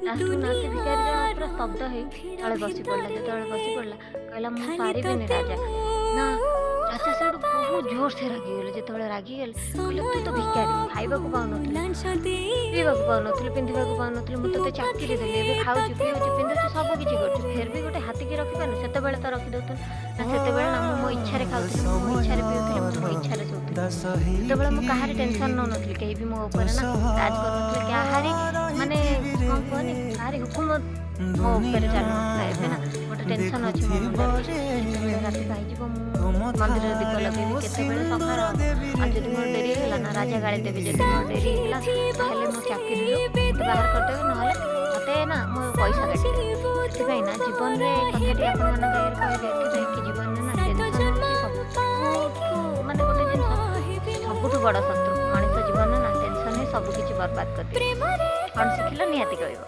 ଲାଷ୍ଟକୁ ନା ସେ ଭିକାରୀ ଜଣ ପୁରା ସ୍ତବ୍ଧ ହେଇ ତଳେ ବସି ପଡ଼ିଲା। ଯେତେବେଳେ ବସି ପଡ଼ିଲା, କହିଲା, ମୁଁ ପାରିବିନି ରାଜା। ନା ରାଜା ସେଇଠୁ ବହୁତ ଜୋରସେ ରାଗିଗଲେ। ଯେତେବେଳେ ରାଗିଗଲେ, କହିଲେ, ତୁ ତ ଭିକାରୀ, ଖାଇବାକୁ ପାଉନଥିଲୁ, ପିଇବାକୁ ପାଉନଥିଲୁ, ପିନ୍ଧିବାକୁ ପାଉନଥିଲୁ, ମୁଁ ତୋତେ ଚାକିରି ଦେଲି, ଏବେ ଖାଉଛୁ, ପିଉଛୁ, ପିନ୍ଧୁଛୁ, ସବୁ କିଛି କରୁଛୁ, ଫେର୍ ବି ଗୋଟେ ହାତୀକି ରଖିପାରୁନୁ? ସେତେବେଳେ ତ ରଖିଦେଉଥିଲୁ। ନା ସେତେବେଳେ ନା ମୁଁ ମୋ ଇଚ୍ଛାରେ ଖାଉଥିଲି, ମୁଁ ମୋ ଇଚ୍ଛାରେ ପିଉଥିଲି, ମୁଁ ମୋ ଇଚ୍ଛାରେ ଶୋଉଥିଲି। ସେତେବେଳେ ମୁଁ କାହାରି ଟେନସନ୍ ନେଉନଥିଲି, କେହି ବି ମୋ ଉପରେ ନା ରାଜ କରୁନଥିଲେ, କାହାରି ମାନେ କ'ଣ କୁହନି, କାହାରି ହୁକୁମ ମୋ ଉପରେ ଚାଲୁନଥିଲା। ଏବେ ନା ଗୋଟେ ଟେନସନ୍ ଅଛି ମୋ ମୁଣ୍ଡରେ, କେତେବେଳେ ରାତି ପାଇଯିବ, ମୁଁ ମନ୍ଦିରରେ ଦୀପ ଲଗେଇବି, କେତେବେଳେ ସକାଳ ହବ, ଆଉ ଯଦି ମୋର ଡେରି ହେଇଗଲା ନା ରାଜା ଗାଳି ଦେବେ, ଯଦି ମୋର ଡେରି ହେଇଗଲା ତାହେଲେ ମୋ ଚାକିରିରୁ ମୋତେ ବାହାର କରିଦେବେ, ନହେଲେ ମୋତେ ନା ମୋ ପଇସା କାଟିଦେବେ। ସେଥିପାଇଁ ନା ଜୀବନରେ ଏ କଥାଟି ଆପଣମାନଙ୍କ ଆଗରେ କହିଲି ଏଥିପାଇଁ କି ଜୀବନରେ ନା ଟେନସନ୍ ହେଉଛି ସବୁଠୁ ମାନେ ଗୋଟେ ଜିନିଷ ସବୁଠୁ ବଡ଼ ଶତ୍ରୁ। ମଣିଷ ଜୀବନରେ ନା ଟେନସନ୍ ହିଁ ସବୁ କିଛି ବର୍ବାଦ କରିଦିଏ। କ'ଣ ଶିଖିଲ ନିହାତି କହିବ।